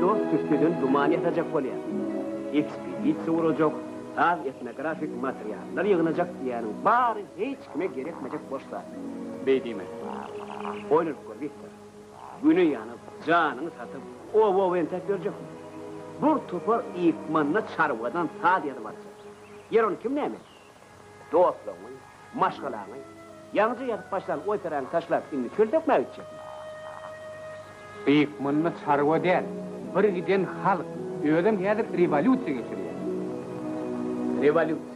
dost tüsseden duman ýasajak bolýar. Ekspedisiýa gurajak, saz-etnografik materiallar ýygnajak diýýäniň bary hiç kime gerekmejek boş zat. Beý diýme. Oýlanyp gör, Wiktor. Güne ýanyp, janyňy satyp, oba-oba entäp ýörjekmi? Bir topar ykmanda çarwadan saz ýazyp aljak. Ýer ony kim näme etsin? Dostlaryňy, maşgalaňy, ýaňyja ýazyp başlan operaňy taşlap indi çöl sökmäge gitjekmi? Ykmanda çarwa däl, bir giden halk, özem häzir rewolýusiýa geçirýär. Rewolýusiýa.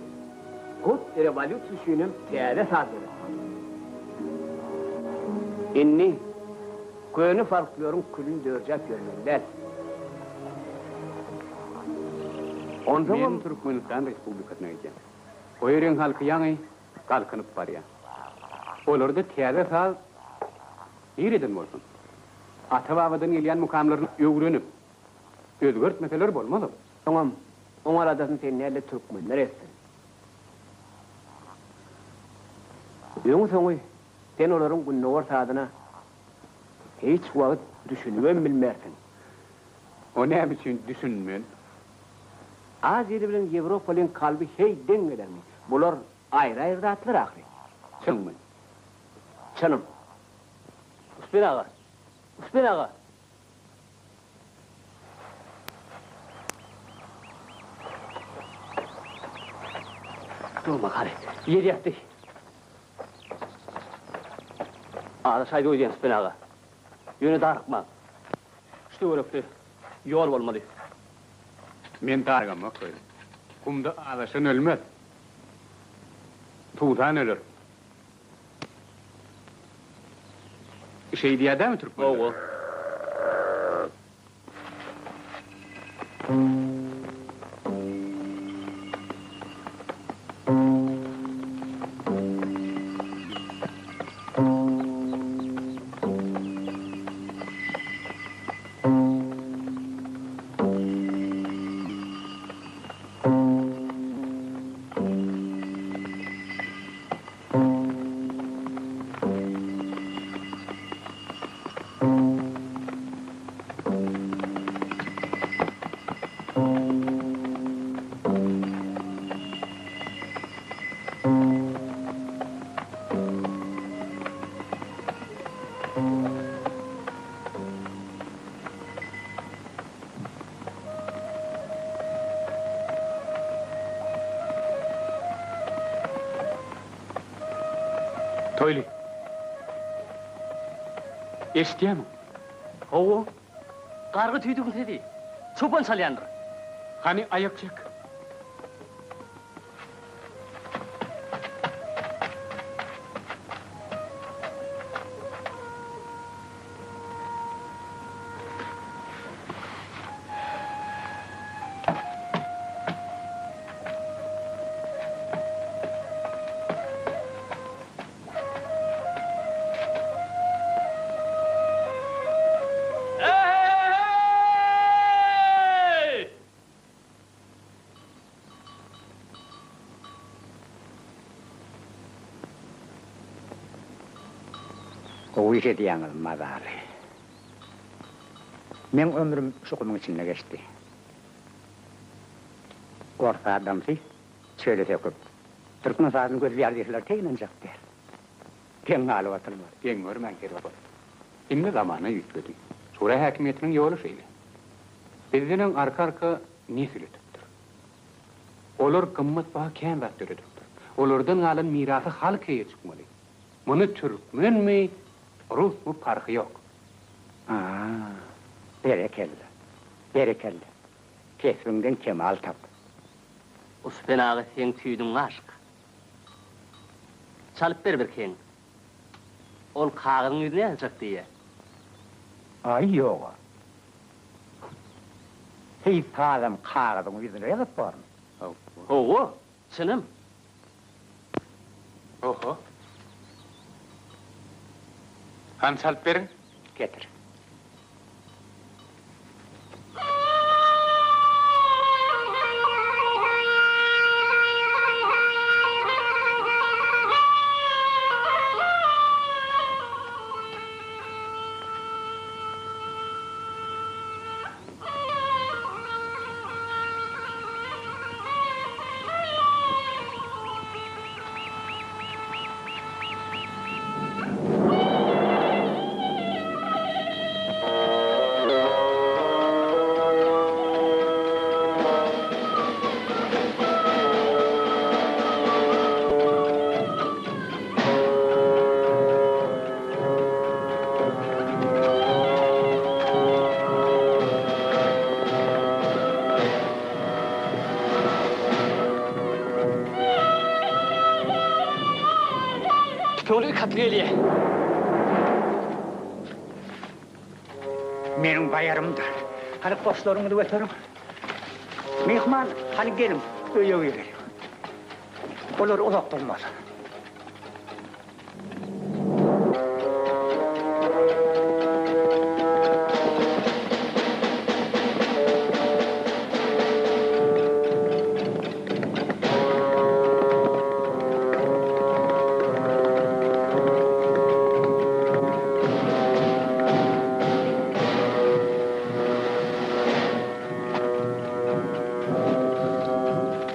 Hut rewolýusiýa üçinem täze saz döretmeli. Indi köne folkloryň külüni dörjäp ýörmeli däl. Onsoňam. Men Türkmenistan Respublikasyna gidýän. O ýeriň halky ýaňy galkynyp barýar. Olarda täze saz nireden bolsun? Ata-babadan gelýän mukamlaryny öwrenip, özgertmeseler bolmaz ol. Soňam, oň aladasyny sen däl-de türkmenler etsin. Öňi-soňy sen olaryň gündogar sazyna hiç wagt düşünibem bilmersiň. O näme üçin düşünmen? Aziýaly bilen ýewropalyň kalby heý deň gelermi? Bular aýry-aýry zatlar ahyry. Çynmy? Çynym. Uspen aga! Uspen aga! Durma hany, ýel ýatdy. Azaşaýdy öýdýän Uspen aga. Ýöne darykmaň. Şu töwerekde ýol bolmaly. Men darygamok öýle. Gumda azaşan ölmez. Suwsan öler. Şeý diýýär dämi türkmenler? Hawa. Toýly. Eşidýämiň? Hawa. Gargy tüýdügiň sesi. Çopan çalýandyr. Hany aýak çek. He-he-he-heý! Gowy iş edýäňiz, mazaly. Meň ömrüm şu gumuň içinde geçdi. Ors adamsy çöle söküp, türkmen sazyny gözleýär diýseler teý ynanjak däl. Geň galyp oturmaly. Geň görmäň Kerbabaly. Indi zamana üýtgedi. Şura häkimiýetiniň ýoly şeýle. Bizden öň arka-arka nesil ötüpdir. Olar gymmatbaha kän zat döredipdir. Olardan galan mirasa halk eýe çykmaly. Muny türkmenmi, rusmy parhy ýok. A, berekella, berekella. Kesbiňden kemal tap. Uspen aga seň tüýdüň aşyk. Çalyp ber bir keň. Ol kagyzyň ýüzüne ýazjak diýýä. Aý ýoga. Heý sazam kagyzyň ýüzüne ýazyp bormy? Hawa, çynym. Oho. Hany çalyp beriň. Getir. Iki atly gelýä. Meniň baýarymdyr. Hany goşlaryňyzy göteriň. Myhman, hany geliň, öýe gireliň. Olar uzak durmaz.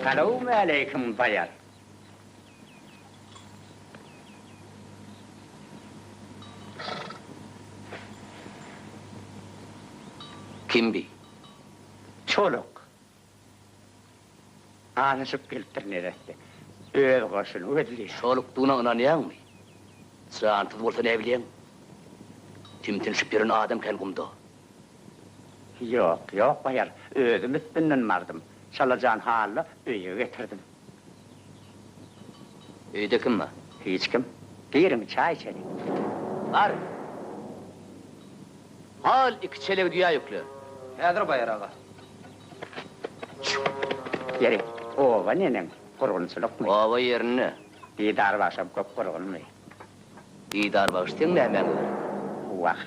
Salowmaleýkim, baýar. Kim bi? Çoluk. Azaşyp gelipdir neresse. Öz goşuny gözleýär. Çolukdygyna ynanýaňmy? Jansyz bolsa näbilýäň? Timtinşip ýören adam kän gumda. Ýok, ýok, baýar. Özüm üstünden bardym. Çalajan halda öýe getirdim. Öýde kim bar? Hiç kim. Giriň, çaý içeliň. Bar. Al, iki çelegi düýä ýükle. Häzir, baýar aga. Ýeri, oba neneň, gurgunçylykmy? Oba ýerinde. Didar bagşam köp gurgunmy? Didar bagş seň nämäň gerek? Wah,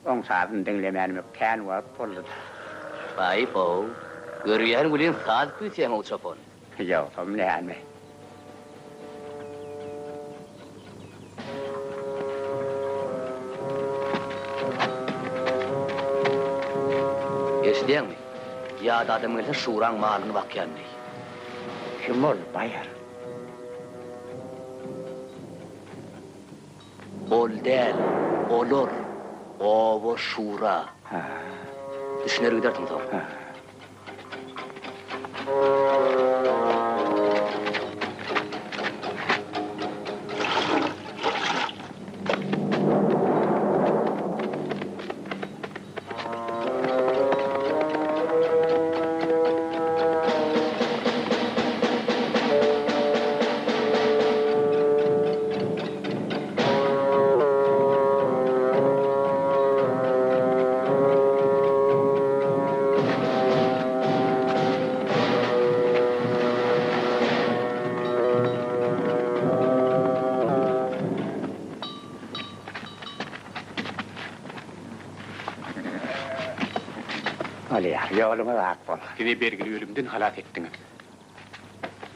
oň sazyny diňlemänime kän wagt boldy-da. Baý-bow, görýän welin saz küýseýäň-ow çopan. Ýogsam näme? Eşidýäňmi? Ýat adam gelse şuraň malyny bakýan diý. Kim ol, baýar? Ol däl, olar. Oba şura. Düşüner gidersiň soň. Bolýar, ýoluňyz ak bolsun. Sizi bergili ölümden halas etdiňiz.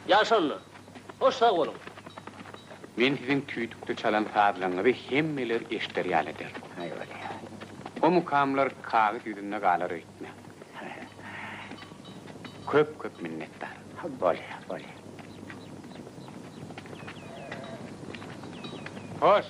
Ýaş onda. Hoş sag boluň. Men siziň tüýdükde çalan sazlaryňyzy hemmeler eşder ýaly ederdim. Aý bolýar. O mukamlar kagyz ýüzünde galar öýtmäň. Köp-köp minnetdar. Bolýar, bolýar. Hoş!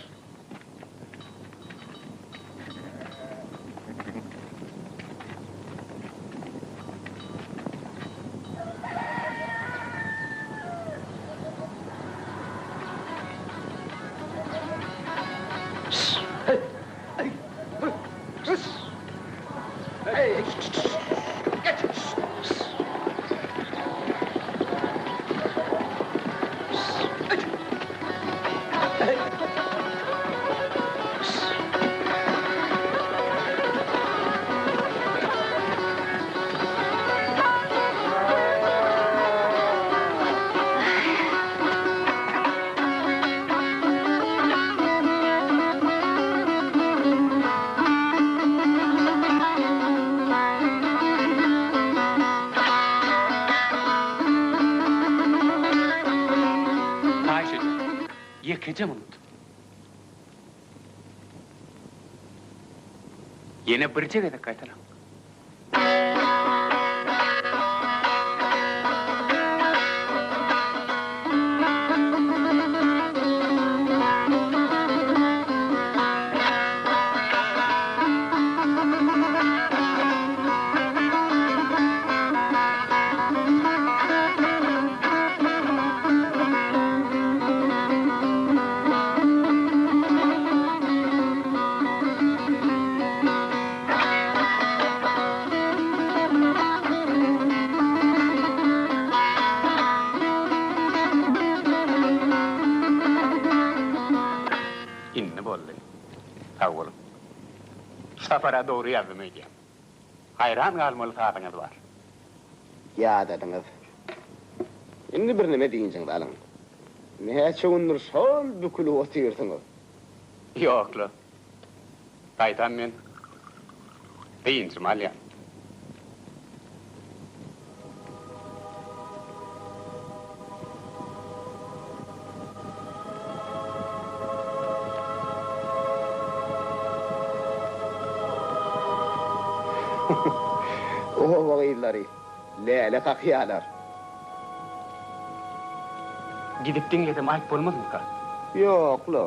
Haýyş edýän, ýekeje minut. Ýene birje gezek gaýtalaň. Indi boldy. Sag boluň. Şu sapar-a dogry ýazdym öýdýän. Haýran galmaly sazyňyz bar. Ýadadyňyz. Indi birneme dynjyňyzy alyň. Näçe gündür şol bükülip otyrsyňyz. Ýok-la. Gaýtam men dynjymy alýan. Oba gyzlary läle kakýarlar. Gidip diňlesem aýyp bolmazmyka? Ýok-la.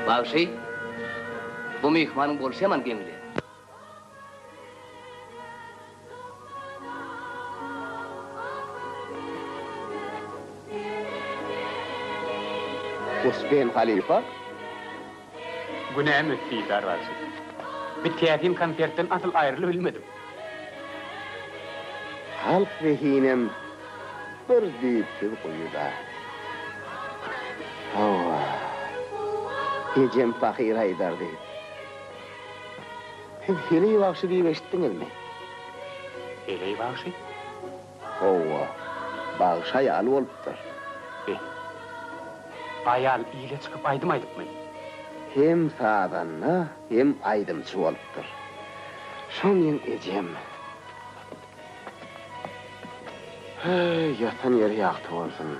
Bagşy, bu myhmanyň bolşy ýaman geňli. Uspen halypa. Günäm ötdi, Didar bagşy. Bir täsin konsertden asyl aýrylybilmedim. Halk zehinem bir düýpsüz guýy-da. Hawa, ejem pahyr aýdardy. Siz Heleý bagşy diýip eşitdiňizmi? Heleý bagşy? Hawa, bagşy aýal bolupdyr. Be, aýal ile çykyp aýdym aýdypmy? Hem sazanda, hem aýdymçy bolupdyr. Şo meň ejem. Heý, ýatan ýeri ýagty bolsun.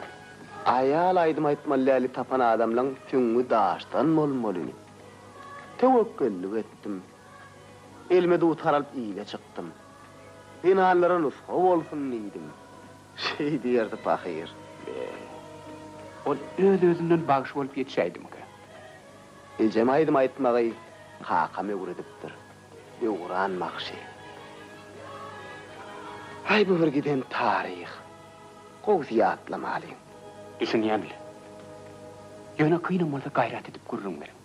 Aýal aýdym aýtmaly läli tapan adamlaň süňňi daşdan bolmaly. Töwekgellik etdim. Elime dutar alyp ile çykdym. Zenanlara nusga bolsun diýdim. Şeý diýerdi pahyr. Be, ol öz-özünden bagşy bolup ýetişäýdimikä? Ejem aýdym aýtmagy kakam öwredipdir. Döwran bagşy. Aý bu bir giden taryh. Gowusy ýatlamalyň. Düşünýän-le. Ýöne kynam bolsa gaýrat edip gürrüň beriň.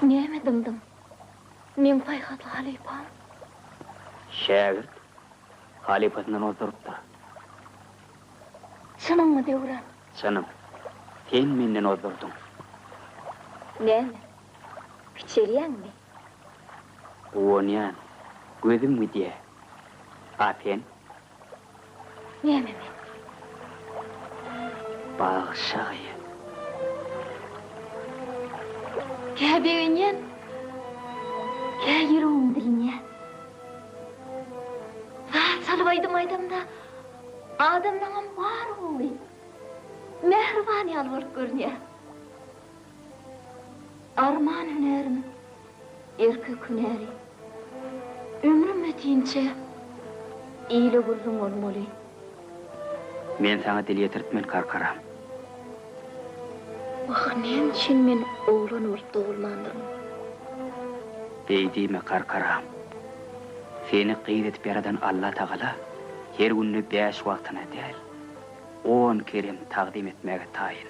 Näme dymdyň? Meň paýhasly halypam. Şägirt halypasyndan ozdurypdyr. Çynyňmy, Döwran? Çynym. Sen menden ozdurdyň. Näme? Kiçelýäňmi? Guwanýan. Gözüm gidýä. A sen? Näme men? Bagşa gyz. Kä begenýän, kä ýüregim dilinýär. Saz çalyp aýdym aýdamda, adamlaňam bary gowy, mähriban ýaly bolup görünýär. Arman hünärim, erkek hünäri. Ömrüm ötinçe ile gürrüň bolmaly. Men saňa dil ýetirtmen karkaram. Wah, näme üçin men oglan bolup dogulmandyryn? Beý diýme karkaram. Seni gyz edip ýaradan Allatagala her günde bäş wagtyna däl, on kerem tagzym etmäge taýyn.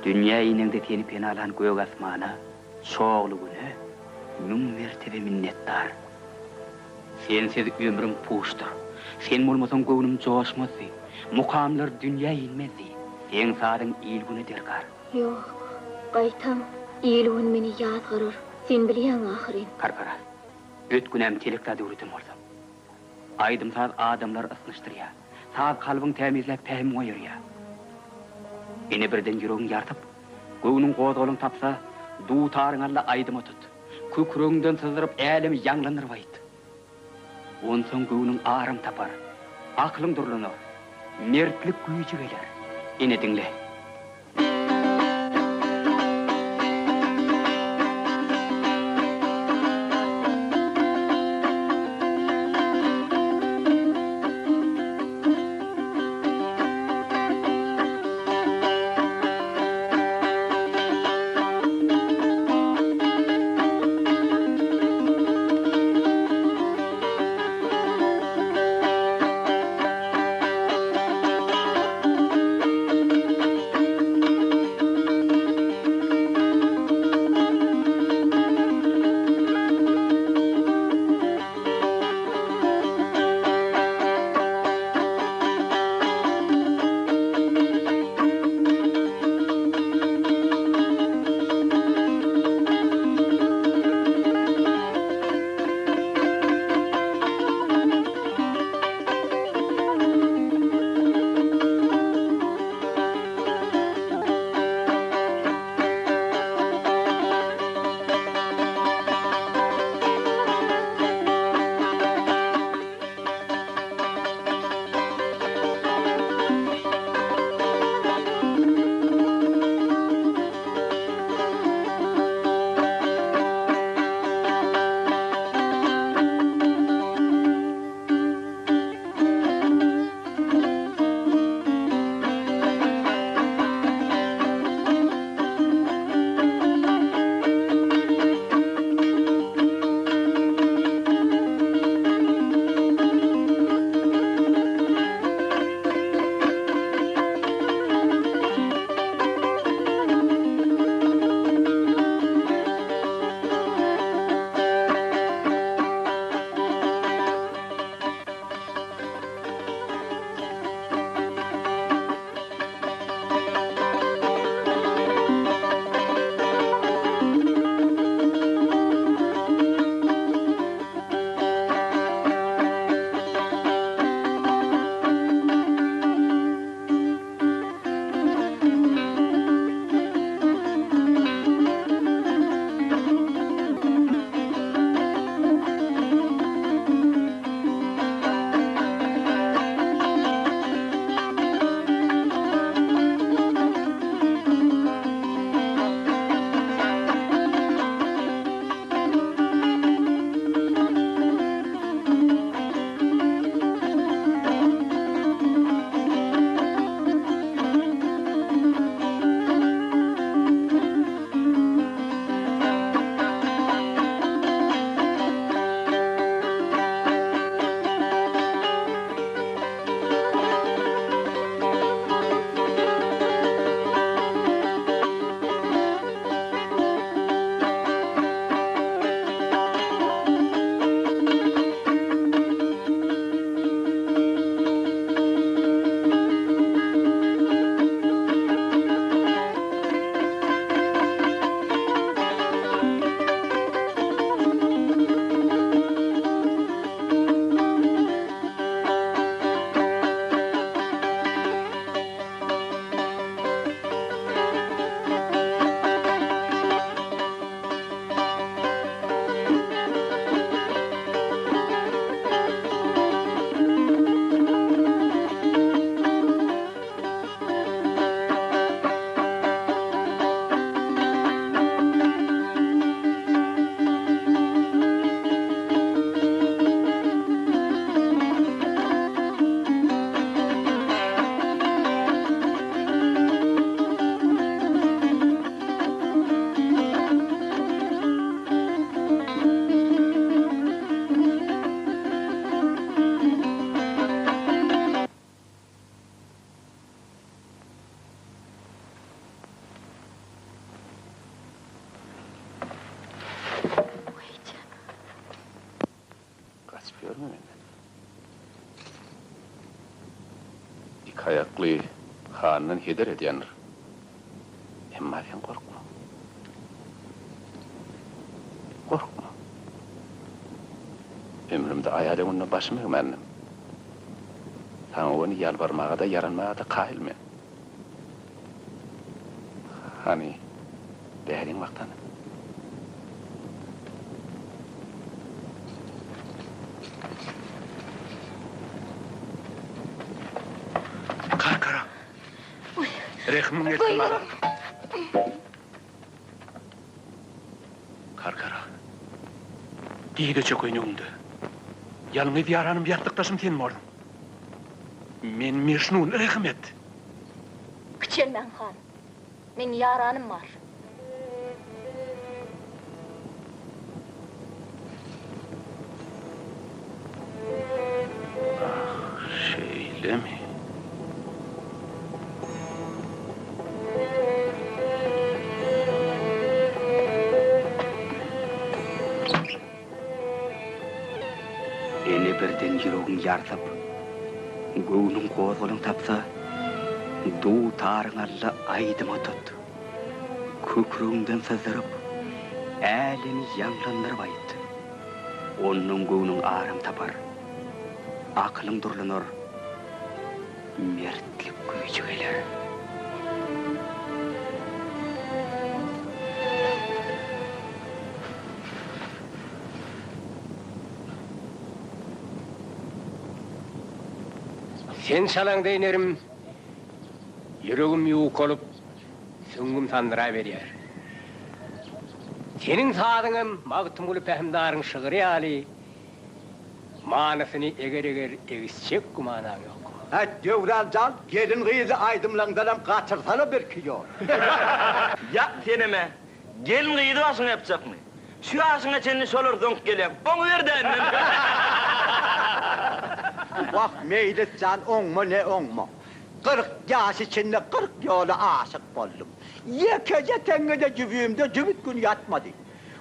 Dünýä ineňde seni penalan gök asmana, çogly güne müň mertebe minnetdar. Sensiz ömrüm puşdur. Sen bolmasaň göwnüm joşmazdy, mukamlar dünýä inmezdi. Seň sazyň il-güne derkar. Ýok, gaýtam il-gün meni ýazgarar. Sen bilýäň ahyryn. Karkara, öt günämi telek zat öwreden bolsam. Aýdym-saz adamlary ysnyşdyrýar. Saz kalbyň tämizläp pähimiňi oýarýar. Ine birden ýüregiň ýarsyp, göwnüň gozgalaň tapsa, dutaryňy al-da aýdyma tut. Kükregiňden syzdyryp älemi ýaňlandyryp aýt. Onsoň göwnüň aram tapar, aklyň durlanar, mertlik güýji geler. Ine diňle. Iki aýakly handan heder edýändir. Emma sen gorkma. Gorkma. Ömrümde aýal öňünde başym egmändim. Saňa göni ýalbarmaga-da, ýaranmaga-da kaýyl men. Hany, bäriň bak hany. Karkara. Rehmiň gelsin maňa. Karkara. Dize çökeýin öňüňde. Ýalňyz ýaranym, ýassykdaşym sen borduň. Men Mejnun, rehim et! Kiçelmäň, han. Meň ýaranym bar. Ah, şeýlemi? Ene birden ýüregiň ýarsyp, göwnüň gozgalaň tapsa, dutaryňy al-da aýdyma tut. Kükregiňden syzdyryp, älemi ýaňlandyryp aýt. Ondan göwnüň aram tapar, akylyň durlanar, mertlik güýji geler. Sen çalaňda inerim, ýüregim ýukalyp, süňňüm sandyraberýär. Seniň sazyňam Magtymguly pähimdaryň şygry ýaly manysyny eger-eger egisjek gümanaň ýok. Häý, Döwran jan, gelin-gyzy aýdymlaňdanam gaçyrsana birki ýol. Ýak senem-ä, Gelin-gyzy başyňa ýapjakmy? Şu ýaşyňa çenli şolar zoňk gelýäň. Oňuber-dä indem. Wah, Meýlis jan, oňma ne oňma. 40 ýaş içinde 40 ýola aşyk boldum. Ýekeje teňňe-de jübimde jübüt gün ýatmady.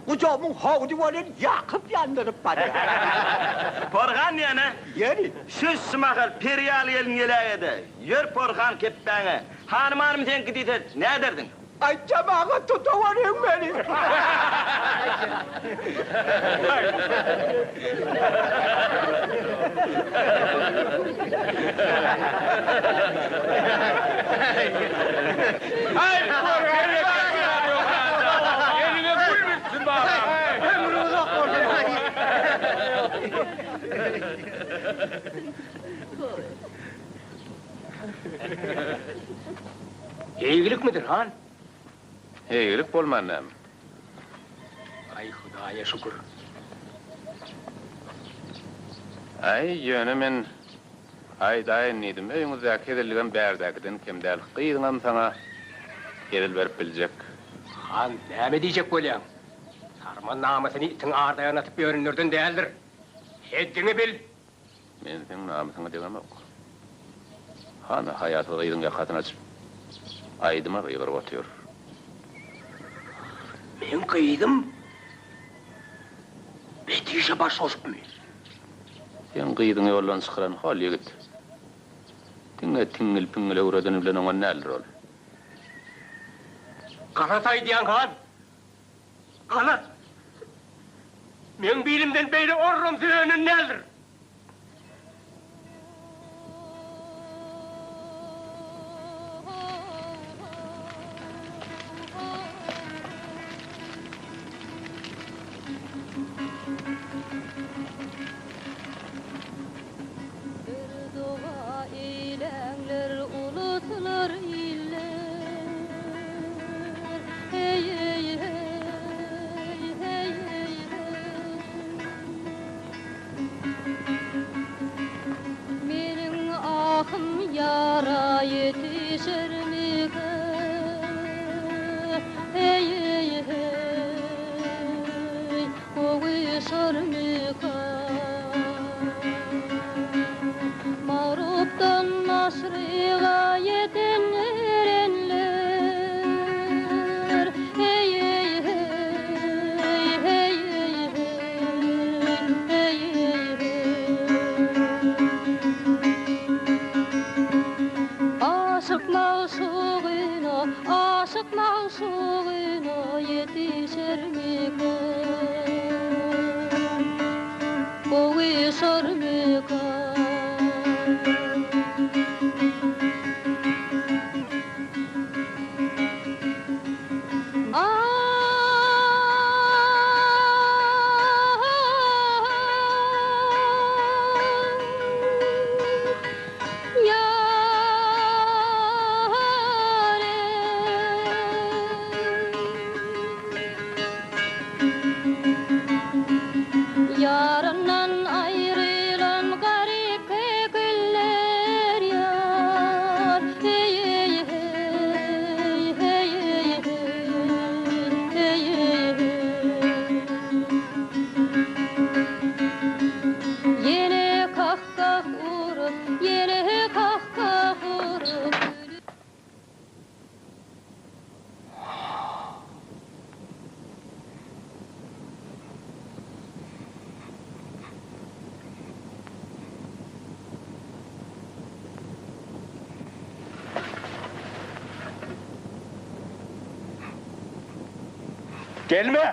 Gujagymyň howdy welin ýakyp-ýandyryp barýar. Porhan diýen-ä? Ýeri. Şuş-şu mahal peri ýaly gelin geläge-de, ýör porhan kepbäňe. Hany-manym seňki diýse, näderdiň? Aý jemagat tutawaryň meni. Eliňe gül bitsin balam. Ömrüň uzak bolsun. Eýgilikmidir, han? Eýgilik bolman näme? Aý, Hudaýa şükür. Aý, ýöne men aýdaýyn diýdim, öýüňizdäki hezilligem bärdäkiden kem däl. Gyzyňam saňa hezil berip biljek. Han, näme diýjek bolýaň? Sarman namysyny itiň ardaýagyna atyp ýörenlerden däldir. Heddiňi bil! Men seň namysyňa degemok. Hana, haýasyz gyzyň ýakasyny açyp, aýdyma gygyryp otyr. Meň gyzym bet işe baş goşupmy? Seň gyzyňy ýoldan çykaran hol ýigit. Diňe tiňňil-piňňil öwredeni bilen oňan däldir ol. Galat aýdýaň, han! Galat! Meň bilimden beýle orramsy önen däldir. Bir doga eýläňler uluslar iller Heý heý heý heý heý heý Meniň ahym ýara ýetişermikä Heý heý heý Gowuşarmyka Magrupdan maşryga ýeten erenler, Heý, heý, heý, heý, heý, heý, heý, heý. magşugyna, aşyk magşugyna ýetişermikä? Gowuşarmyka? Ýaryndan aýrylan garyp kekiller ýar, Heý-heý, heý, heý-heý, heý, heý-heý, heý. Ýene kah-kah urup, ýene kah-kah urup, Gelme!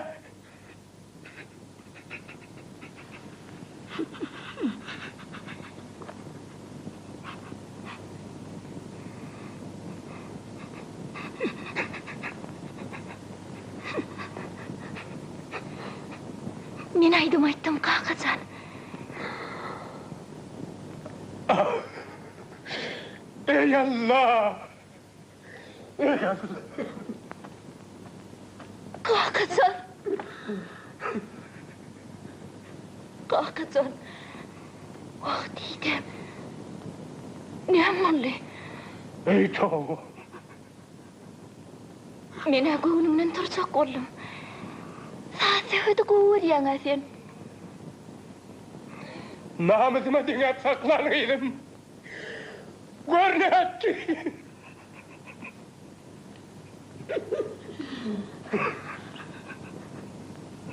Men aýdym aýtdym, kaka jan. Eý Alla! Eý Alla! Kaka jan! Kaka jan! Wah diýdem. Näme boldy? Eý toba! Men-ä göwnüňden turjak boldum. Saz-söhbedi gowy görýäň-ä sen. Namysyma deňäp saklan gyzym. Gör nätdi!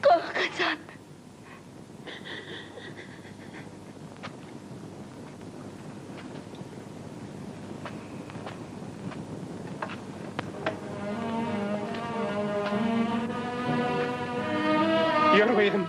Kaka jan! Ýör gyzym.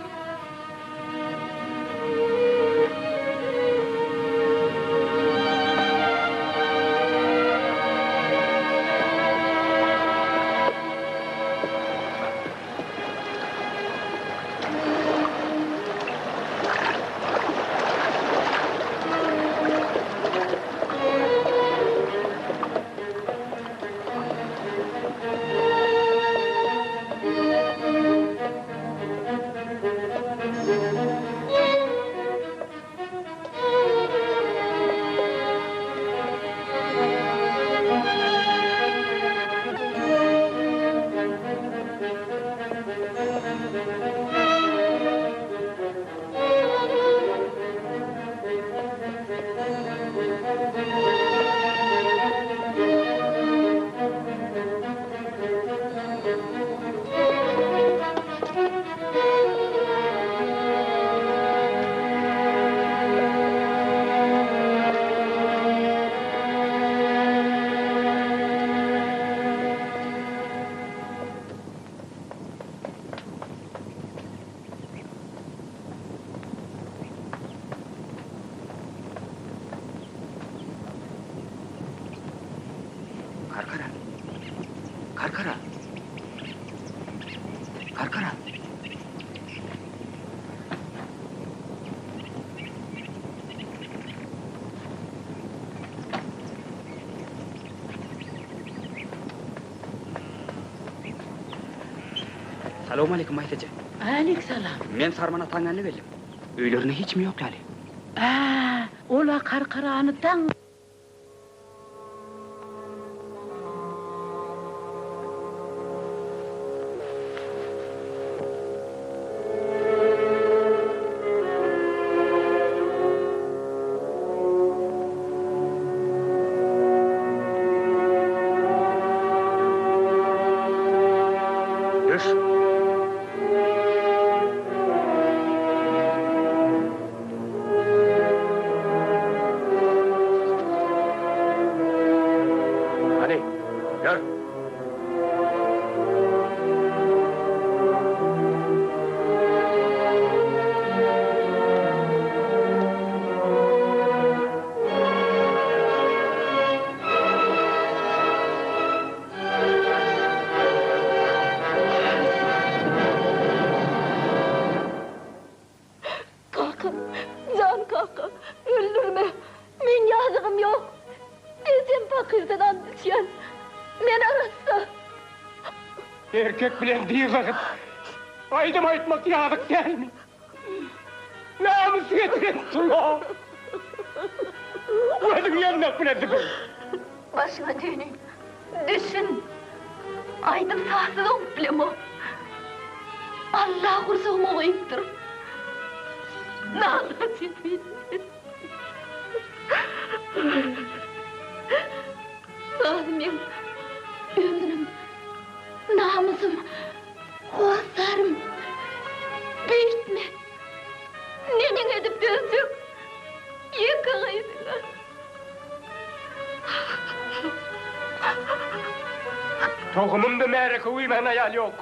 Karkara. Karkara. Karkara. Salowmaleýkim Maýsa eje. Aleýk salam. Men Sarman ataň ýanyna geldim. Öýlerinde hiç kim ýok ýaly. Ä, ol-a Karkarany daň. Düş. Hany? Hakyrdan ant içýän. Men arassa. Erkek bilen dyz atyp, aýdym aýtmak ýazyk dälmi? Namys getiren tula! Gözüň ýandak bilen süpür! Başyňa düýni, düşün! Aýdym-sazsyz oňup bilemok. Alla gursagyma guýupdyr. Nalaç edin. Saz meň ömrüm, namysym, hossarym. Beýtme. Neneň edip dözjek ýeke gyzyňa. Tohumymda märeke güýmän aýal ýok.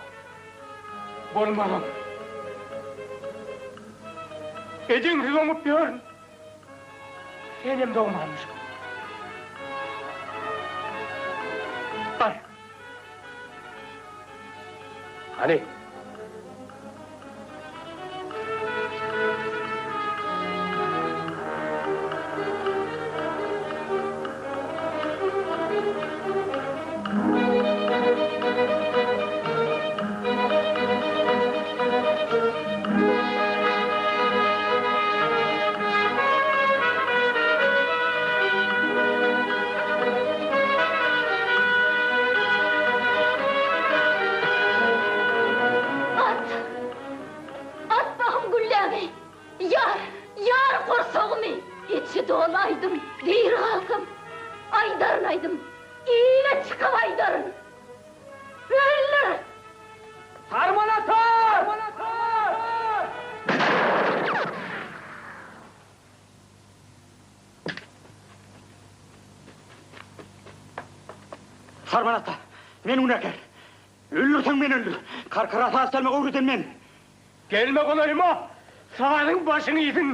Bolmagam. Ejeňsiz oňup ýörün. Senem dogmanmyşyň. Bar. Hany. At! At bahym gülläňi! Ýar! Ýar gursagymy! Içi doly aýdym, diri galsam, aýdaryn aýdym, ile çykyp aýdaryn! Öldür! Sarman ata! Sarman ata, men günäkär. Öldürseň meni öldür. Karkara saz çalmagy öwreden men. Gelme golaýyma, sazyň başyňy iýsin.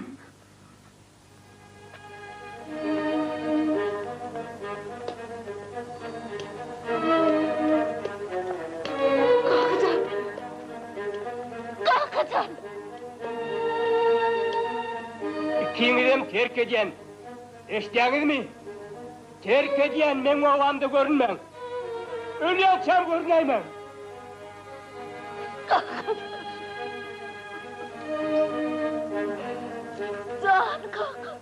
Kakajan! Kakajan! Ikiňizem terk edýän. Eşidýäňizmi? Terk edýän, meň obamda görünmäň. Ölýänçäm görünäýmäň. Jan kakam.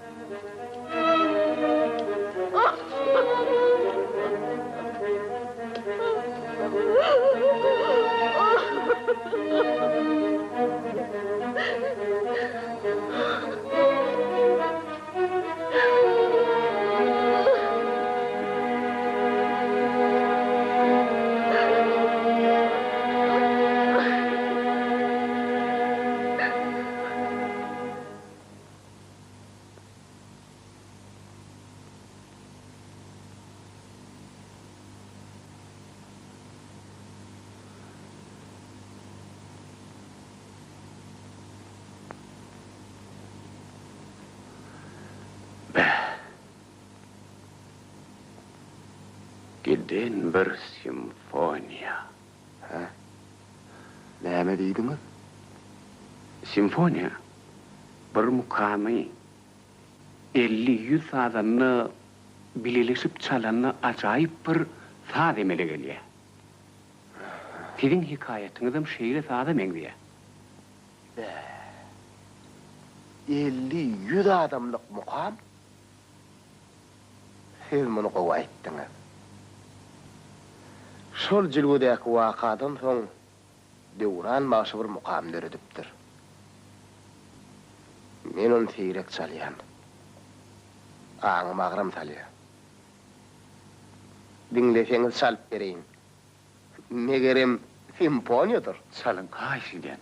Bäh! Giden bir simfoniýa. Hä? Näme diýdiňiz? Simfoniýa bir mukamy 50-ýüz sazanda bileleşip çalanda ajaýyp bir saz emele gelýär. Siziň hekaýatyňyzam şeýle saza meňzeýär. Bäh. 50-ýüz adamlyk mukam? Siz muny gowy aýtdyňyz. Şol jülgedäki wakadan soň Döwran bagşy bir mukam döredipdir. Men ony seýrek çalýan. Aňyma agram salýar. Diňleseňiz çalyp bereýin. Megerem, simfoniýadyr. Çalyň, haýyş edýän.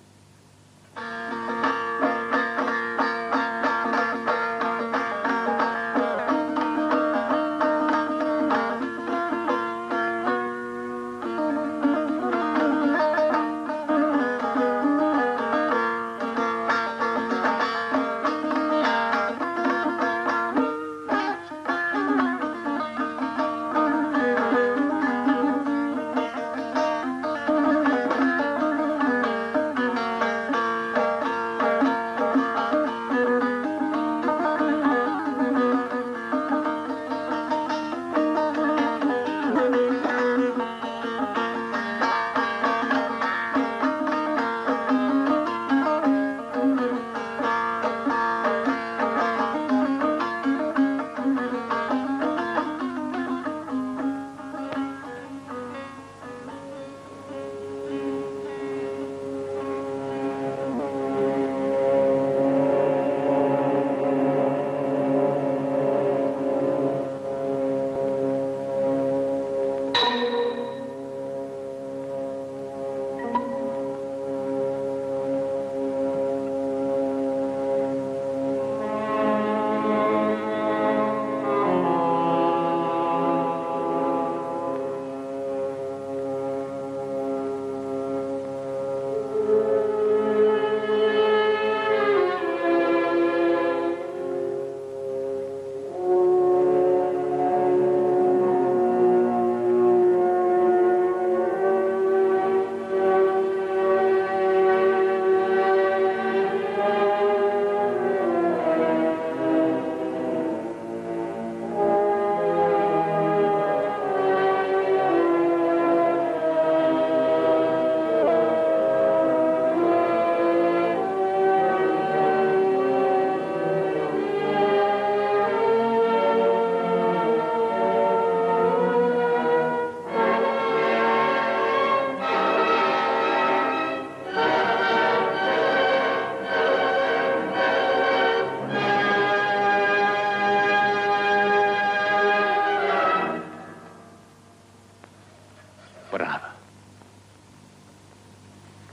Brawo.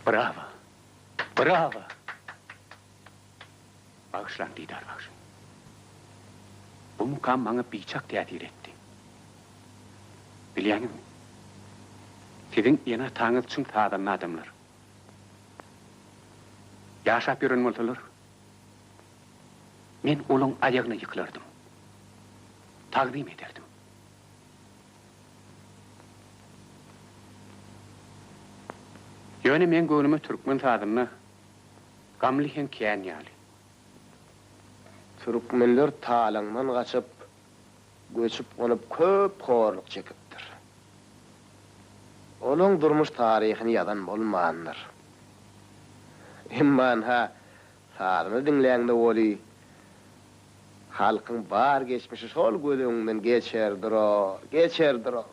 Brawo. Brawo. Bagyşlaň Didar bagşy. Bu mukam maňa biçak täsir etdi. Bilýäňizmi? Siziň ene-ataňyz çyn sazanda adamlar. Ýaşap ýören bolsalar, men olaň aýagyna ýykylardym. Tagzym ederdim. Ýöne meň göwnüme türkmen sazynda gamly heň kän ýaly. Türkmenler talaňdan gaçyp, göçüp-gonup köp horluk çekipdir. Olaň durmuş taryhyny ýazan bolmandyr. Emma ynha, sazyny diňläňde weli, halkyň bar geçmişi şol göz öňüňden geçerdir-o, geçerdir-o.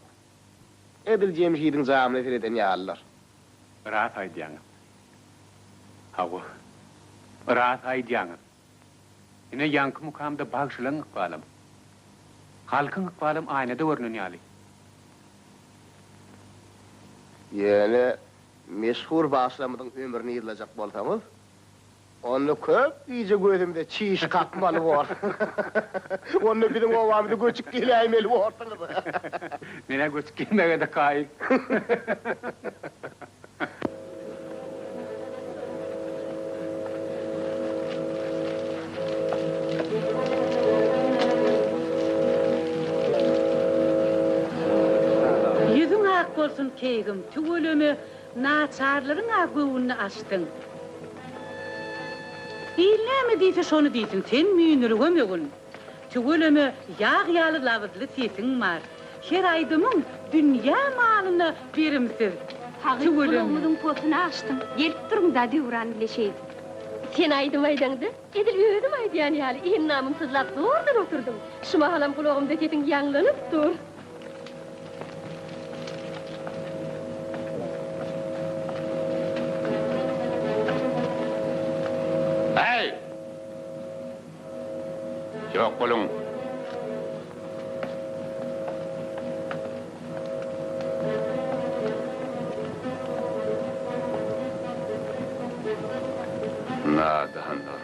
Edil Jemşidiň jamyna sereden ýalydyr. Ras aýdýaňyz. Hawa, ras aýdýaňyz. Ine, ýaňky mukamda bagşylaň ykbalam, halkyň ykbalam aýnada görnen ýaly. Ýöne meşhur bagşylarymyzyň ömrüni yzlajak bolsaňyz, onda köp gije gözümize çiş kakmaly bor. Onda biziň obamyza göçüp geläýmeli borsuňyz. Men-ä göçüp gelmäge-de kaýyl. Ýüzüň ak bolsun keýgim, tüweleme naçarlaryň-a göwnüni açdyň. Il näme diýse şony diýsin, sen müýnürgemegin. Tüweleme ýag ýaly labyzly sesiň bar. Her aýdymyň dünýä malyna berimsiz. Hakyt Tüweleme. gulagymyzyň posuny açdyň. Gelip duruň-da Döwran bile şeýdip. Sen aýdym aýdaňda, edil özüm aýdýan ýaly endamym syzlap zordan oturdym. Şu mahalam gulagymda sesiň ýaňlanyp dur. Häý! Ýok boluň! Nadanlar!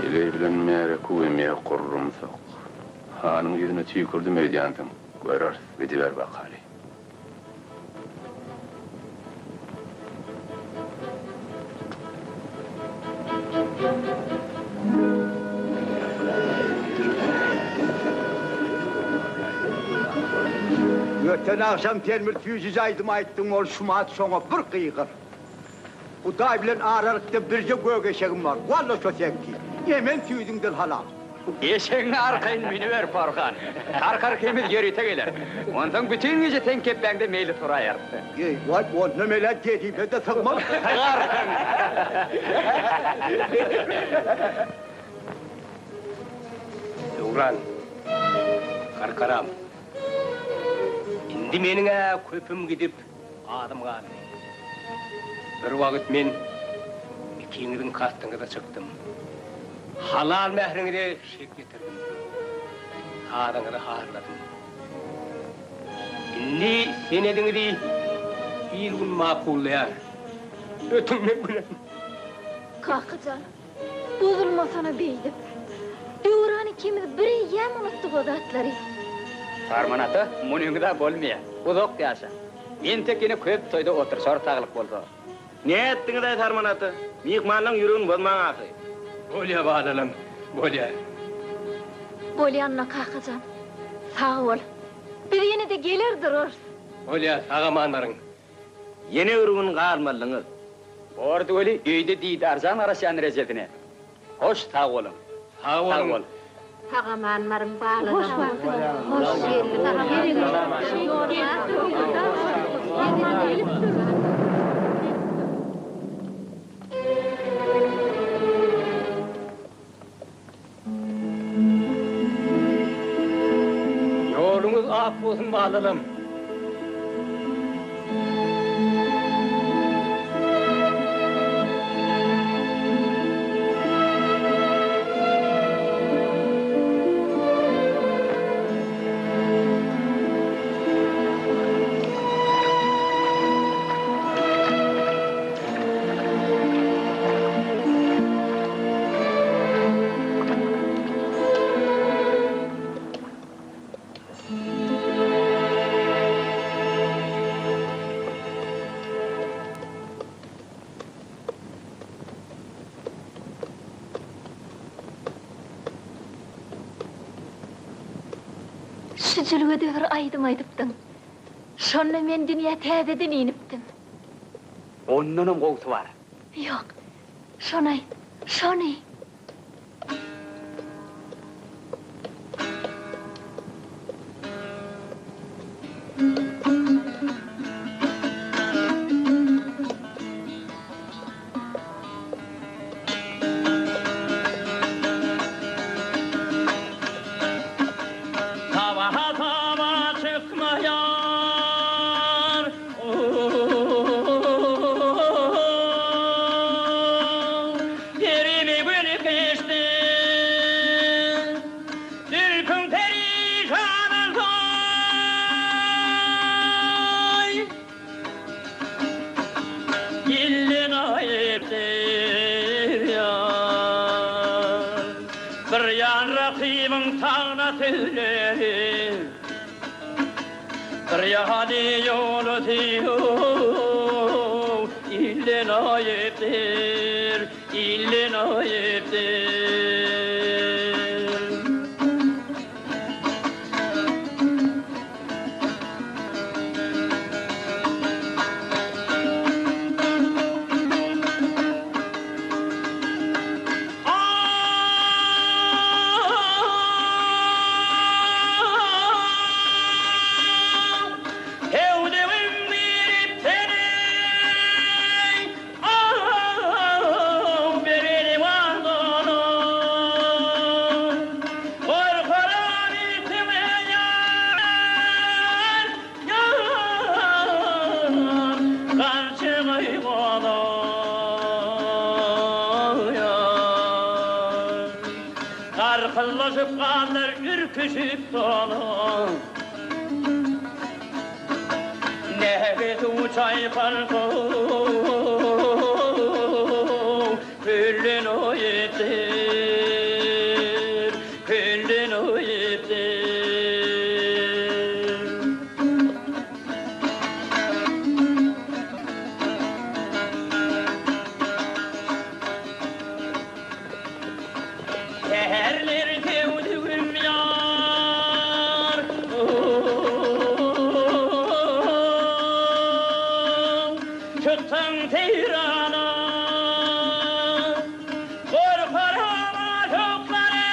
Heleý bilen märeke-u gurrumsak. Hanyň ýüzüne tüýkürdim öýdýänsiň. Göreris, gidiber bakaly. Öten agşam sen bir süýjüje aýdym aýtdyň, ol şumat şoňa bir gygyr. Hudaý bilen aralykda birje gök eşegim bar, walla şo seňki. Emen süýdüňden halal. Eşegiňe arkaýyn münüber, Porhan. Karkar ikimiz ýörite geler. Onsoň bütin gije seň kepbäňde meýlis guraýarys. Eý, waý, onda men-ä dedibe-de sygmaz. Sygarsyň. Döwran, Karkaram, indi meniň-ä köpüm gidip, azym galdy. Bir wagt men ikiňiziň kastyňyza çykdym. Halal mähriňize şek ýetirdim. Sazyňyzy harladym. Indi senediňizi il-gün makullaýar. Ötüň men bilen. Kaka jan, bozulmasana beýdip. Döwran ikimiz bireýýäm unutdyk o zatlary. Sarman ata, munyňyz-a bolmaýar. Uzak ýaşa. Entek ýene köp toýda oturyşar saglyk bolsa. Nätdiňiz-aý Sarman ata? Myhmanlaň ýüregini bozmaň ahyry. Bolýa balalam, bolýa. Bolýanyna kaka jan, sag bol. Biz ýene-de geler durarys. Bolýa, sag-aman baryň. Ýene bir gün galmalyňyz. Bordy weli, öýde Didarjan garaşýan rejesine. Hoş, sag boluň. Sag boluň. Sag-aman baryň balalarym. Hoş geldiňiz. Ýoluňyz ak. Sogap bolsun balalam. Şu jülgede bir aýdym aýdypdyň. Şonda men dünýä täzeden inipdim. Ondanam gowusy bar. Ýok, şony aýt, şony! Sabaha-saba çykmaýar, Perimi gül geçdi. Zülpüň perişan olsaý. Ilden aýypdyr ýar. Bir ýan rakybyň tagna tüwleri, Bir ýany ýolasy Ilden aýypdyr, ilden aýypdyr. Hewdegim girip seniň, Ah, bereli wagtlara. Gorkaram itime ýar, ýar, Garçygaý gola, ýar. Garkyllaşyp gallar ürküşip dola. Näge suw çaýkarsoň, Küllen oýupdyr, küllen oýupdyr. Säherler söwdügim ýar, Çyksaň seýrana, Gorkaram aşyklary.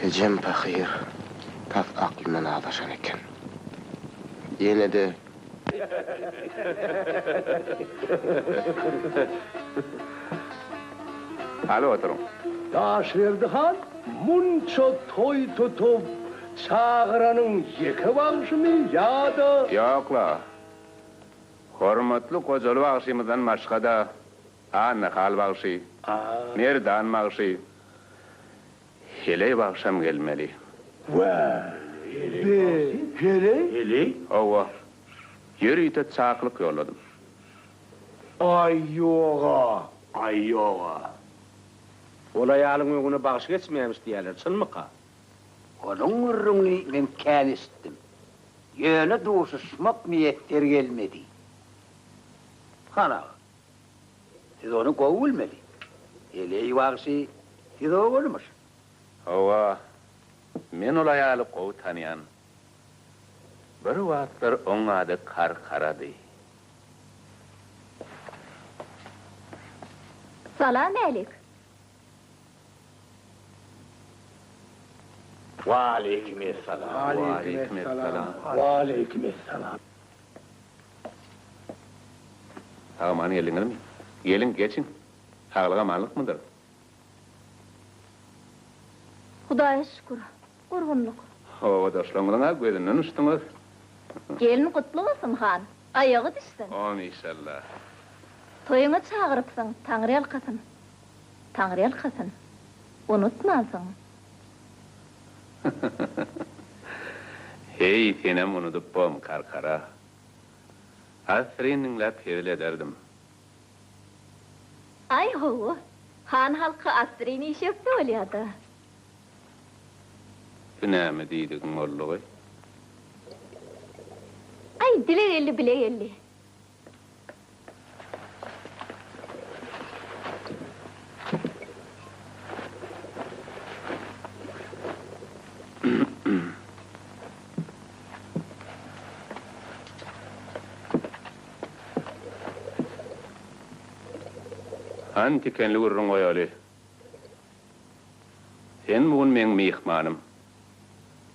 Ejem pahyr tas aklyndan azaşan eken. Ýene-de. Hany oturyň. Daşberdi han munça toý tutup çagyranyň ýeke bagşymy ýa-da. Ýok-la. Hormatly Gojaly bagşymyzdan başga-da Annahal bagşy, Merdan bagşy, Heleý bagşam gelmeli. Wä, be, heleý? Heleý? Hawa. Ýörite çakylyk ýolladym. Aý ýog-a, aý ýog-a. Ol aýalyň öňüne bagşy geçmeýämiş diýýärler, çynmyka? Onuň gürrüňini men kän eşitdim. Ýöne duşuşmak miýesser gelmedi. Han aga, siz ony gowy bilmeli. Heleý bagşy siz ogulmyş. Hawa, men ol aýaly gowy tanýan. Bir wagtlar oň ady Karkarady. Salam älik. Waleýkim essalam. Waleýkim essalam. Waleýkim essalam. Sag-aman geldiňizmi? Geliň, geçiň. Saglyk amanlykmydyr? Hudaýa şükür, gurgunlyk. Obadaşlaryňyzyň-a gözünden uçduňyz. Gelin gutly bolsun, han. Aýagy düşsün. Amin inşallah. Toýuňa çagyrypsyň, Taňryýalkasyn. Taňryýalkasyn. Unutmansyň. Heý, senem unudyp bom, Karkara. Assyryn diňläp hezil ederdim. Aý, hawa. Han halky assyryn işe ökde bolýa-da. Bu näme diýdigiň boldugy? Aý, dile geldi, bile geldi. Hany tikenli gürrüň goýaly. Sen bu gün meň myhmanym.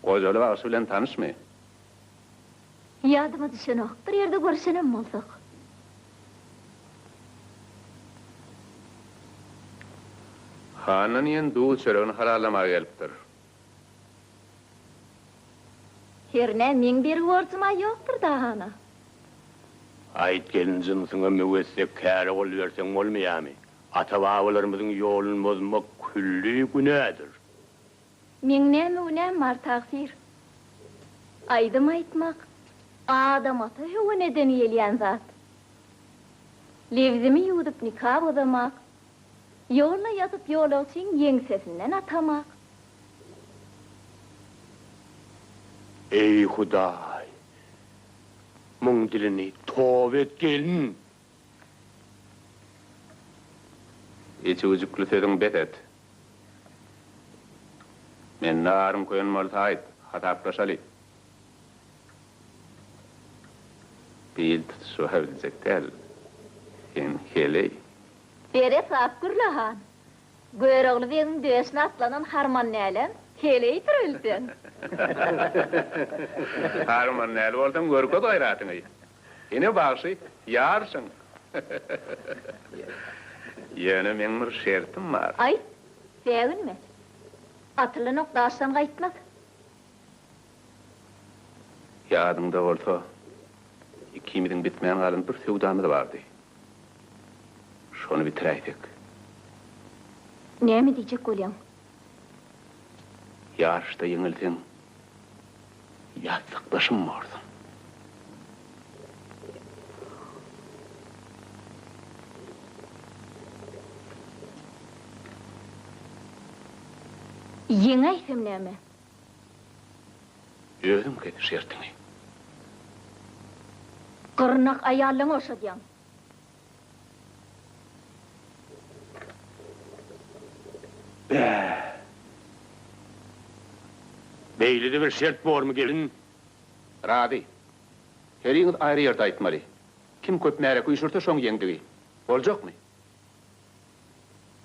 Gojaly bagşy bilen tanyşmy? Ýadyma düşenok, bir ýerde görşenem bolsak. Handan iýen duz-çöregini halallamaga gelipdir. Hernä meň bergi-borjum-a ýokdur-da hana. Aýt gelin jynsyňa möwetsek käre gol berseň bolmaýamy? Ata-babalarymyzyň ýoluny bozmak külli günädir. Meň näme günäm bar tagsyr? Aýdym aýtmak Adam ata höweneden gelýän zat. Lebzimi ýuwdup nika bozamak, ýolda ýatyp ýolagçyň ýeňsesinden atamak. Eý Hudaý! Muň dilini toba et gelin! Içi-güjükli sözüňi bes et. Mende aryň köýen bolsa aýt, hasaplaşaly. Bil tutuşyba biljek däl. Sen heleý. Seresap gürle, han. Görogly begiň döşüne atlanan harmandälem heleýdir bilseň. Harmandäli bolsaň görkez gaýratyňy. Ine bagşy, ýaryşyň. Ýöne meň bir şertim bar. Aýt, säginme. Atylan ok daşdan gaýtmaz. Ýadyňda bolsa, ikimiziň bitmän galan bir söwdamyz bardy. Şony bitiräýsek. Näme diýjek bolýaň? Ýaryşda ýeňilseň, ýassykdaşym borsuň. Ýeňäýsem näme? Özüň kes şertiňi. Gyrnak aýallaňy boşadýaň. Bä! Beýle-de bir şert bormy, gelin? Razy. Heriňiz aýry ýerde aýtmaly. Kim köp märeke üýşürse, şoň ýeňdigi. Boljakmy?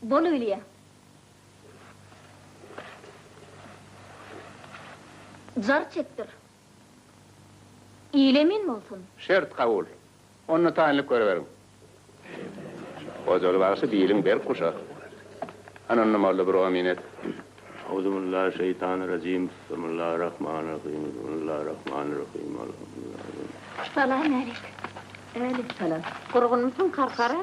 Bolubilýä. Jar çekdir. Il emin bolsun. Şert kabul. Onda taýynlyk görüberiň. Gojaly bagşy biliň berk guşa. Hany onda molla bir omyn et. Auzubillahi şeýtanirrajim Bismillahirrahmanirrahim Bismillahirrahmanirrahim Alhamdulillah. Salam älik. Älik salam. Gurgunmysyň Karkara?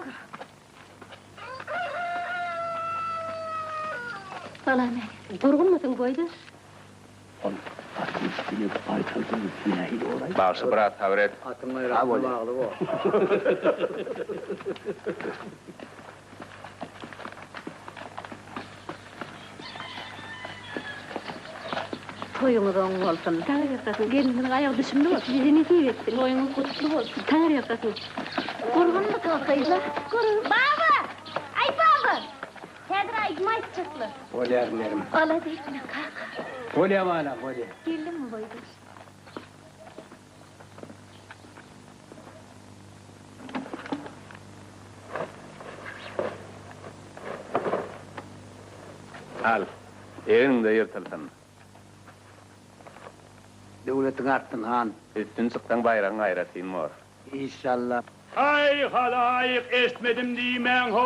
Salam älik. Gurgunmysyň boýdaş? Ol atyň üstüne baýtaldyň nähili bolaý? Bagşy biraz sabyr et. Atyň gaýratyna bagly bor. Toýuňyz oň bolsun. Taňryýalkasyn. Gelnimiziň aýagy düşümli bolsun. Bize nesip etsin. Toýuňyz gutly bolsun. Taňryýalkasyn. Gurgunmysyňyz gyzlar? Gurgun. Baba! Aý baba! Häzir aýdym aýtjaklar. Bolýar inerim. Alada etme kaka. Bolýa balam, bolýa. Geldiňmi boýdaş? Al, egniňde ýyrtylsyn. Döwletiň artsyn han. Üstün çyksaň baýragyň aýratyn bor. Işşalla. Aý halaýyk eştmedim diýmäň how!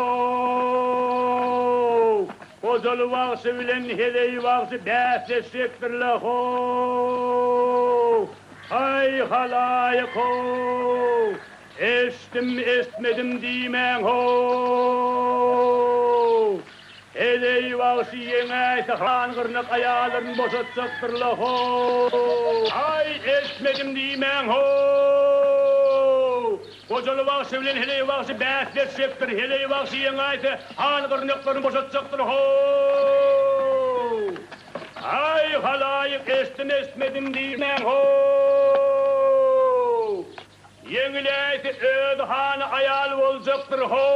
Gojaly bagşy bilen heleý bagşy bäsleşjekdirle how! Aý halaýyk how! Eştdim eştmedim diýmäň how! Heleý bagşy ýeňäýse han gyrnak aýallaryny boşatjakdyrla how! Aý eşitmedim diýmäň how! Gojaly bagşy bilen heleý bagşy bäsleşjekdir, heleý bagşy ýeňäýse han gyrnaklaryny boşatjakdyr how! Aý halaýyk eşitdim eşitmedim diýmäň how! Ýeňiläýse öz hany aýal boljakdyr how!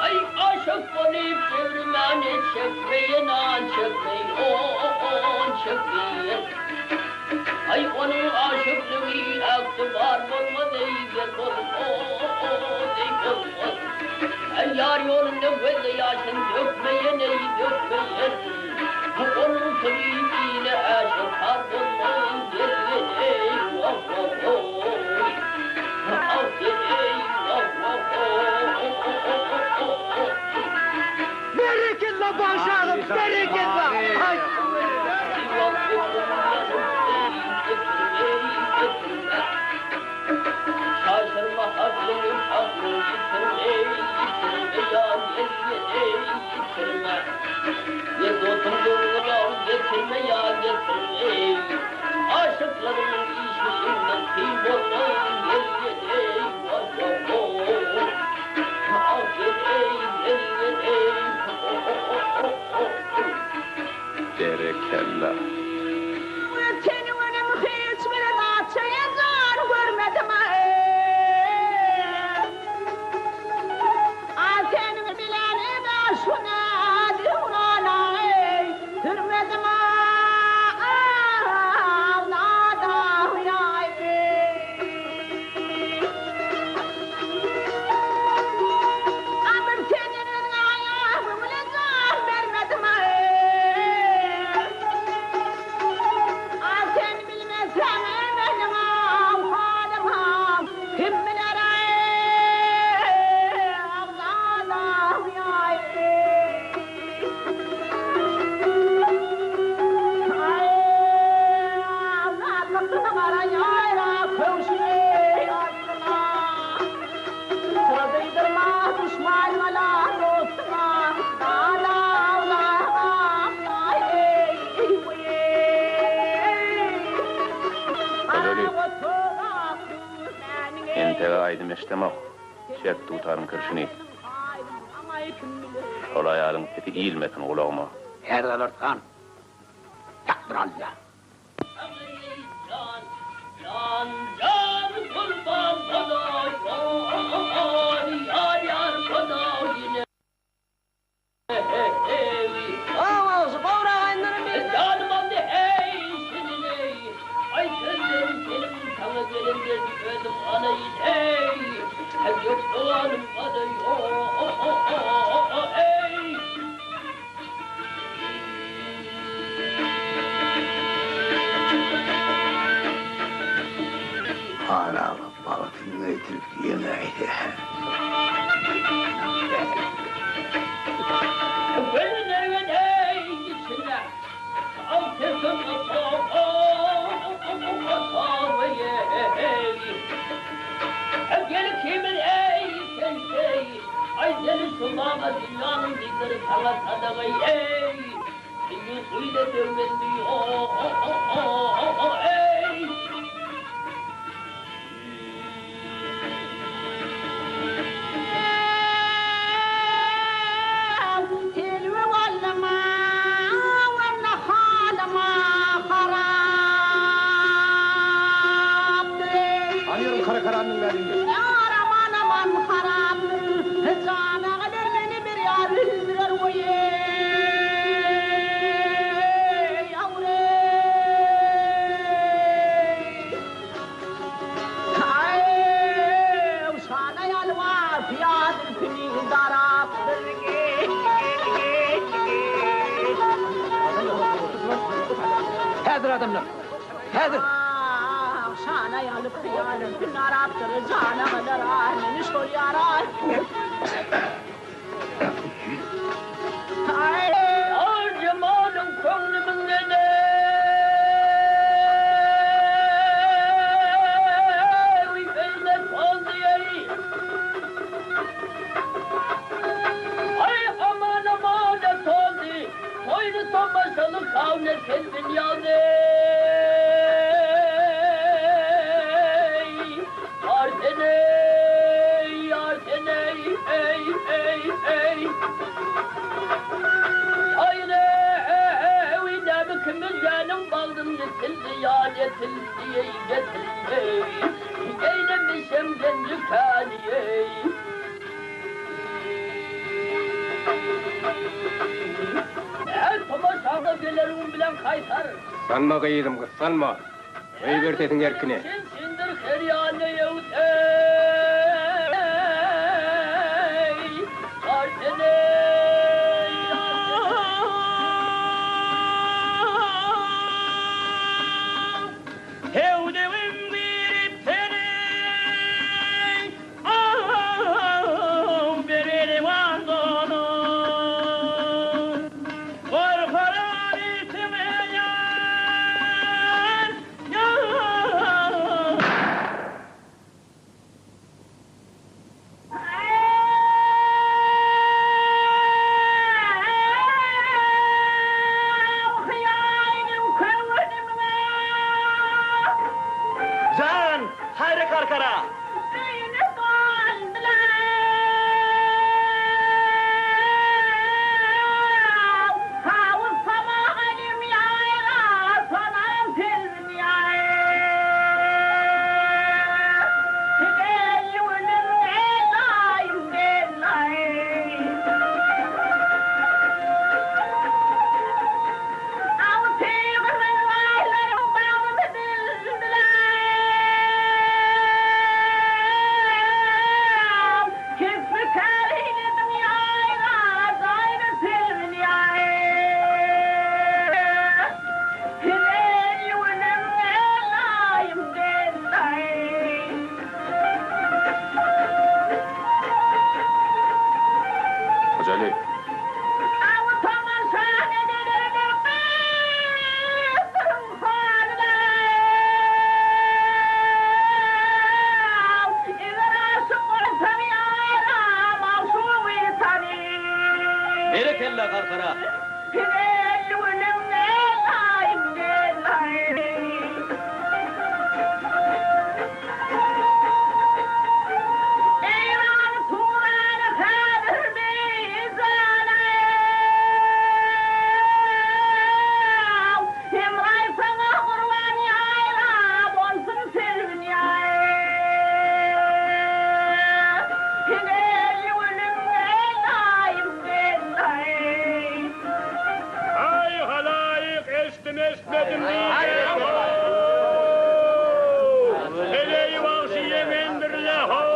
Aý aşyk bolup döwrümani çekmeýin an çekmeý on çekmeýin. Aý onuň aşyklygy ygtybar bolmaz eý gel bolmaz eý bolmaz. Aý ýar ýolunda gözde ýaşyn dökmeýen eý dökmeýen. Bu onuň syry ile äşgär bolmaz gel gel eý wah wah hoý. Ah gel eý wah wah hoý. Berekella bagşy agam berekella. Aý. Berekella. Seniň öňüň hiç bir zat şeýtan görmedim A seniň bilen ebe şuna döwrana sürmedim Gojaly, entek aýdym eşdemok, çek dutaryň kirşini. Şol aýalyň sesi ilmesin gulagyma. Häzir alarys han. Ýak bir Alla. Ine şu baba dünýäniň gyzlary saňa sadaga eý! Indi şeýle döwletli o-o-o-o-o-eý! Telbe wallama, walla halyma harapdyr. Alýaryn kara karanyň bärinde. Ýar aman aman harapdyr. Jana galar meni bir ýar öldürer goý eý, awreý. Aý, şana ýalbar pyýadyn tüni darapdyr. Häzir adamlar, häzir! Şana ýalyp pyýadyn tüni darapdyr, jana galar meni şol ýara. Al jemalyň köňlümiň neneý beýle toldy-eý. Aý aman amana toldy, toýly tomaşaly kawne selbin ýaly-eý. Ýar sen-eý, ýar sen-eý, eý, eý, eý. Aýry-eý, näme kimizäniň bagryny sildi, ýar etildi-eý, getirdi-eý. Eýlemişem genji käni-eý. Äý, tomaşaga geleriň bilen kaýsar. Gyssanma gyzym, gyssanma. Goýber sesiň erkine. Çinçindir her ýana ýöwseý, Arseneý, Hewdegim girip seniň, Aw, bereliwan donu. Gorkaran itime ýar, ýar. Jan, haýra karkara! Hojaly. Berekella Garkara! Aý halaýyk eşdim eştmedim diýýär how! Heleý bagşy ýeňendir-le how!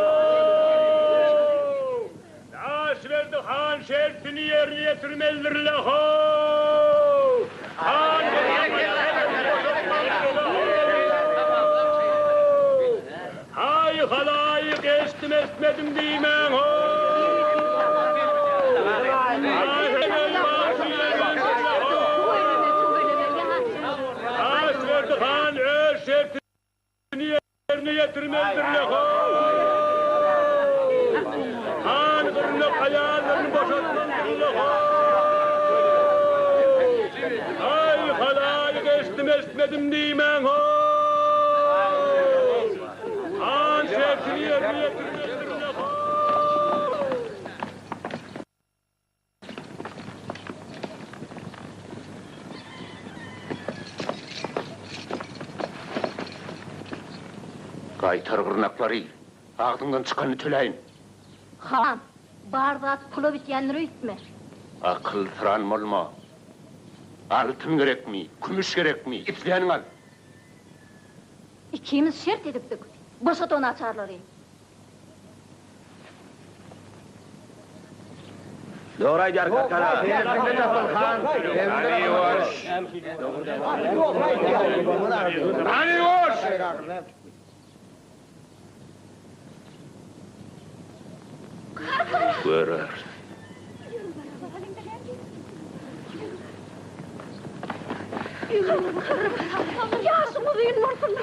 Daşberdi han şertini ýerine ýetirmelidir-le how! Han Aý halaýyk eşdim eştmedim diýmäň how! Daşberdi han öz şertini ýerine ýetirmelidir-le how! Han gyrnak aýal. ýetmejekdir-le how! Aý, halaýyk eşitdim-eşitmedim diýmäň how! Han şertini ýerine ýetirmekdir-le how! Gaýtar gyrnaklary, agzyňdan çykanyny töläýin. Han, bar zat pula bitýändir öýtme. Akylsyran bolma. Altyn gerekmi, kümüş gerekmi, isläniňi al. Ikimiz şert edipdik. Boşat o naçarlary. Dogry aýdýar Karkara. Hany ýuwaş. Hany ýuwaş! Göreris. Ýaşyň uzyn bolsun.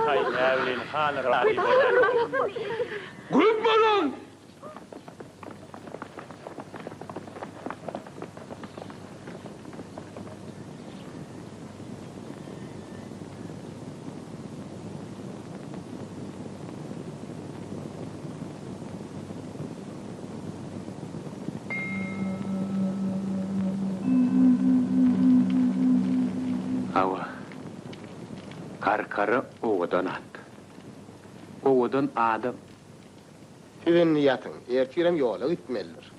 Haý, näbileýin, han razy bolýar. Güm boluň! Hawa, Karkara owadan at. Owadan adam. Siz indi ýatyň, ertirem ýola gitmelidir.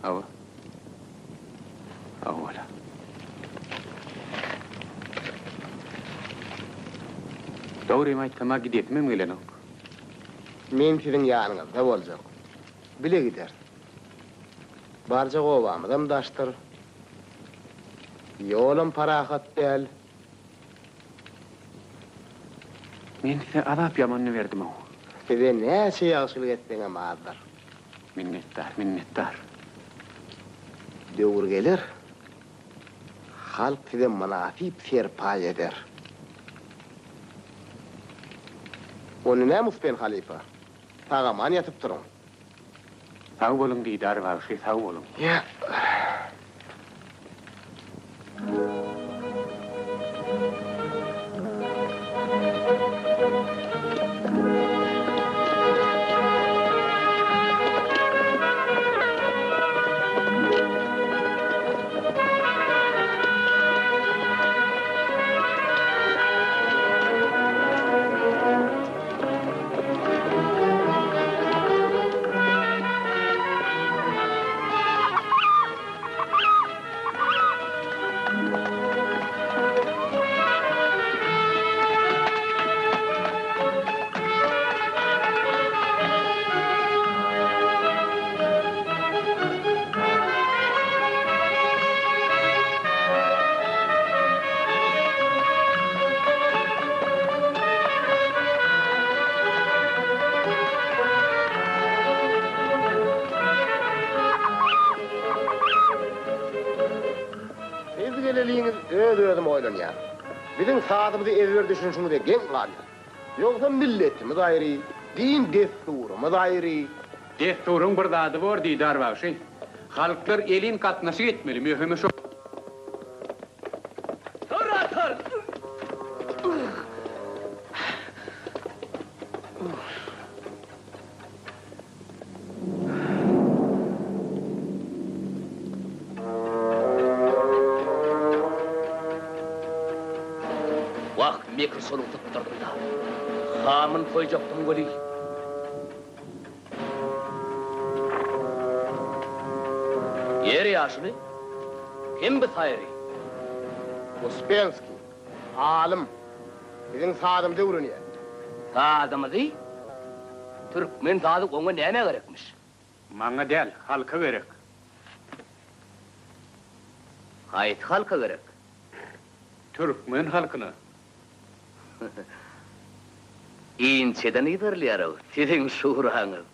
Hawa. Hawa-la. Dogrymy aýtsam-a gidesimem gelenok. Men siziň ýanyňyzda boljak. Bile gideris. Barjak obamyzam daşdyr. Ýolam parahat däl. Men size azap ýamanyny berdim-ow. Size näçe ýagşylyk etseňem azdyr. Minnetdar, minnetdar. Döwür geler, halk size mynasyp serpaý eder. Onda näme Uspen halypa, sag-aman ýatyp turuň. Sag boluň Didar bagşy, sag boluň. Ýa. Siz geleliňiz öz-özüm oýlanýan. Biziň sazymyzy ezber düşünşiňize geň galýan. Ýogsam milletimiz aýry, din-dessurymyz aýry. Dessuryň bir zady bor, Didar bagşy. Halklar elin gatnaşyk etmeli, möhümi şo. Wah, mekir soluň sypdyrdyň-da. Hamyny soýjakdym weli. Ýeri ýaşuly, kim bu saýry? Uspenskiý, alym. Biziň sazymyzy öwrenýär. Sazymyzy? Türkmen sazy oňa nämä gerekmiş? Maňa däl, halka gerek. Haýsy halka gerek? Türkmen halkyna. Inçeden yzarlaýar-ow siziň şuraňyz.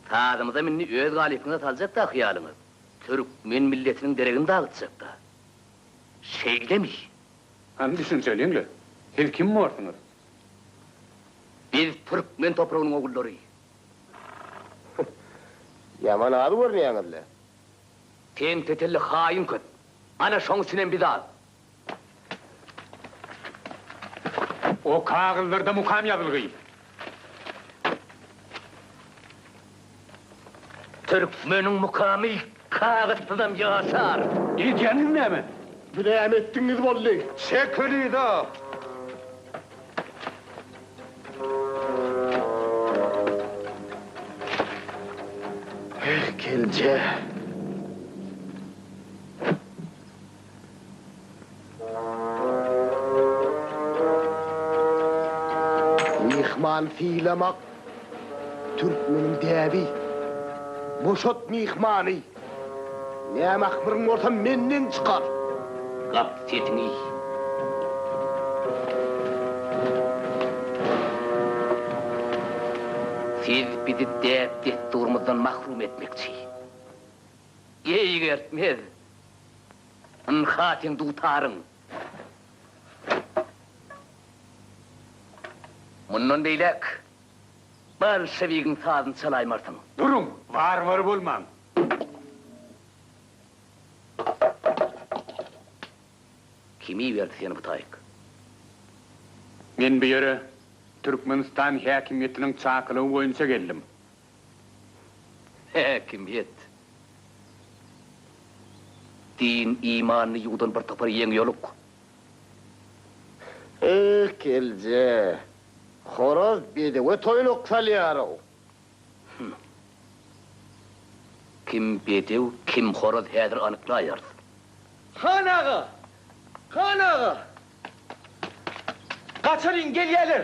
Sazymyzam indi öz galypyňyza saljak-da hyýalyňyz. Türkmen milletiniň deregini dagytjak-da. Şeýlemi? Hany düşünseliň-le, siz kim borsuňyz? Biz türkmen topragynyň ogullary. Ýaman az görünýäňiz-le. Sen tetelli haýyn köp. Ana şoň üçinem biz az. O kagyzlarda mukam ýazylgy. Türkmeniň mukamy kagyzsyzam ýaşar. Edýäniňiz näme? Bu näme etdigiňiz boldy? Çekil yza! Eh, kelje. Myhman sylamak türkmeniň däbi. Boşat myhmany. Näme ahmyryň bolsa menden çykar. Gap sesiňi. Siz bizi däp-dessurymyzdan mahrum etmekçi. Eýgertmez. Ynha seň dutaryň. Mundan beýläk bolşewigiň sazyny çalaýmarsyň. Duruň, warwar bolmaň. Kim iberdi seni bu taýyk? Men bu ýere Türkmenistan häkimiýetiniň çakylygy boýunça geldim. Häkimiýet. Din imanyny ýuwdan bir topar ýeňiýoluk. Eh, kelje. Horaz bedewe toýnak salýar-ow. Hüm. Kim bedew, kim horaz häzir anyklaýarys. Han aga! Han aga! Gaçalyň, gelýäler!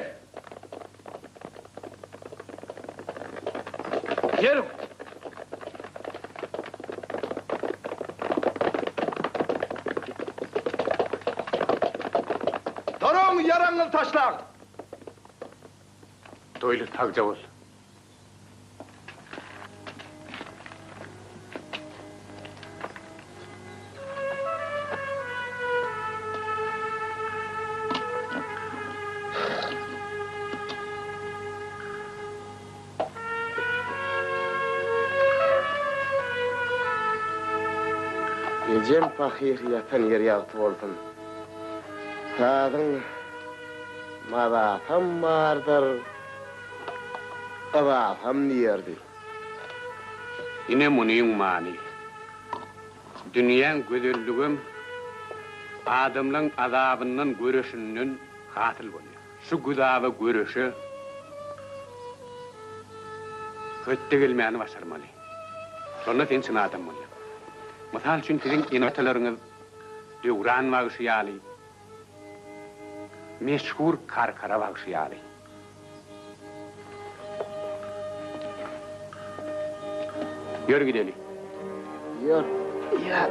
Ýör! Duruň, ýaragyňyzy taşlaň! Toýly, sagja bol. Ejem pahyr ýatan ýeri ýagty bolsun. Sazyň mazasam bardyr. Yzasam diýerdi. Ine munyň manysy. Dünýäň gözelligem adamlaň azabyndan göreşinden hasyl bolýar. Şu güzaba göreşe hötde gelmäni başarmaly. Şonda sen çyn adam bolýaň. Mysal üçin siziň ene-atalaryňyz Döwran bagşy ýaly Meşhur Karkara bagşy ýaly. Ýör gideli. Ýör. Ýa.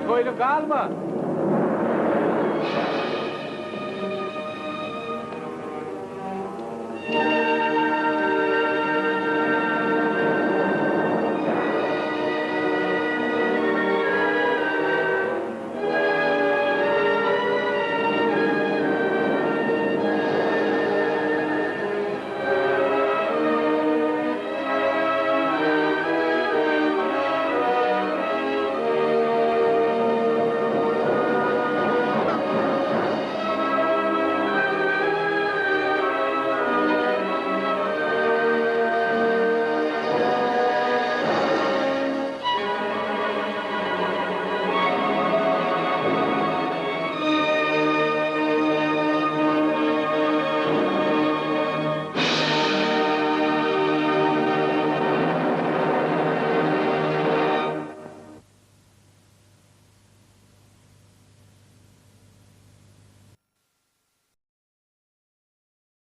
Toýly galma!